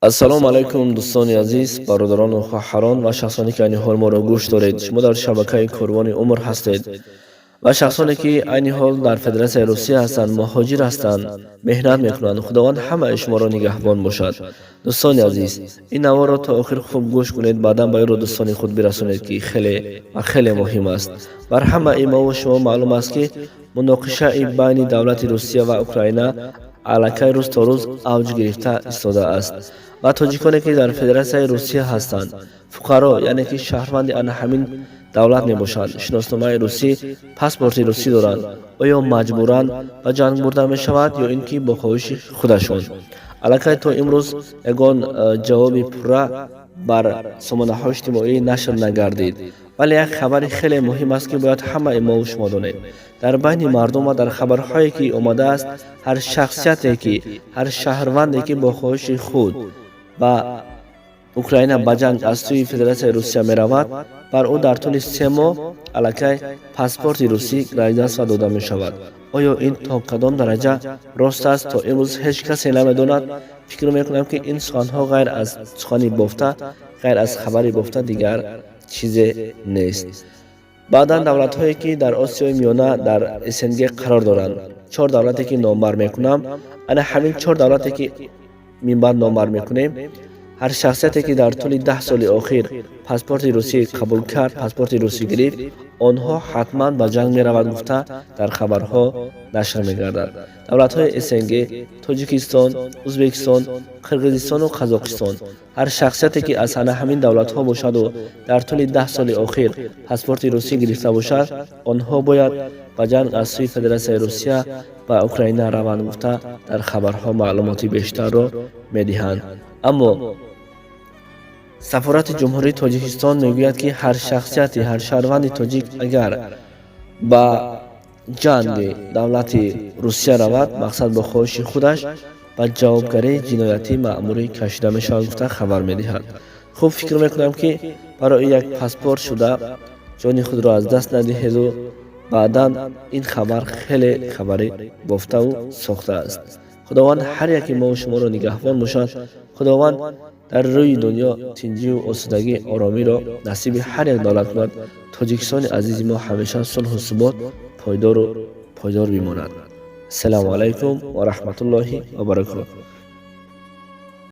Ассалому алайкум, дӯстони азиз, бародарону хоҳарон ва шахсоне, ки айни ҳол моро гӯш доред. Шумо дар шабакаи Корвони умр ҳастед. Ва шахсоне, ки айни ҳол дар Федератсияи Русия ҳастанд, муҳоҷир ҳастанд, меҳнат мекунанд, Худованд ҳамаи шуморо нигаҳбон бошад. Дӯстони азиз, ин наворро то охир хуб гӯш кунед, баъдан ба ёру дӯстони худ бирасонед, ки хеле ва хеле муҳим аст. Бар ҳамаи мову шумо маълум аст, ки муноқишаи байни давлати Русия ва Украина аллакай рӯз то рӯз авҷ гирифта истодааст. Ва тоҷиконе, ки дар Федератсияи Русия ҳастанд, фуқаро, яъне ки шаҳрванди ана ҳамин давлат мебошанд, шиносномаи русӣ, паспорти русӣ доранд, оё маҷбуран ба ҷанг бурда мешавад ё ин ки бо хоҳиши худашон? Аллакай то имрӯз ягон ҷавоби пурра бар сомонаҳои иҷтимоӣ нашр нагардид, вале як хабари хеле муҳим аст, ки бояд ҳамаи мову шумо донед. Дар байни мардум ва дар хабарҳое, ки омадааст, ҳар шахсияте ки, ҳар шаҳрванде ки бо хоҳиши худ ба Украина ба ҷанг аз сӯи Федератсияи Русия меравад, бар ӯ дар тӯли 3 моҳ аллакай паспорти русӣ, гражданство дода мешавад. Оё ин то кадом дараҷа рост аст, то имрӯз ҳеҷ касе намедонад. Фикр мекунам, ки ин суханҳо ғайр аз сухани бофта, ғайр аз хабари бофта дигар чизе нест. Баъдан давлатҳое, ки дар Осиёи Миёна, дар СНГ қарор доранд, чор давлате, ки номбар мекунам, ана ҳамин чор давлате, ки минбаъд номбар мекунем, ҳар шахсияте, ки дар тӯли 10 соли охир паспорти русӣ қабул кард, паспорти русӣ гирифт, онҳо ҳатман ба ҷанг меравад, гуфта дар хабарҳо нашр мегардад. Давлатҳои СНГ: Тоҷикистон, Ӯзбекистон, Қирғизистону Қазоқистон. Ҳар шахсияте, ки аз ана ҳамин давлатҳо бошаду дар тӯли 10 соли охир паспорти русӣ гирифта бошад, онҳо бояд ба ҷанг аз сӯи Федератсияи Русия ба Украина раванд, гуфта дар хабарҳо маълумоти бештарро медиҳанд. Аммо сафорати Ҷумҳурии Тоҷикистон мегӯяд, ки ҳар шахсияти, ҳар шаҳрванди тоҷик агар ба ҷанги давлати Русия равад, мақсад бо хоҳиши худаш, ба ҷавобгарии ҷиноятӣ маъмурӣ кашида мешавад, гуфта хабар медиҳад. Хуб, фикр мекунам, ки барои як паспорт шуда ҷони худро аз даст надиҳеду баъдан ин хабар хеле хабари бофтаву сохта аст. Худованд ҳар яке мову шуморо нигаҳбон бошад. Худованд дар рӯи дунё тинҷиву осудагӣ, оромиро насиби ҳар як давлат кунад. Тоҷикистони азизи мо ҳамеша сулҳу субот, пойдору пойдор бимонад. Ассалому алайкум ва раҳматуллоҳи ва баракотуҳ.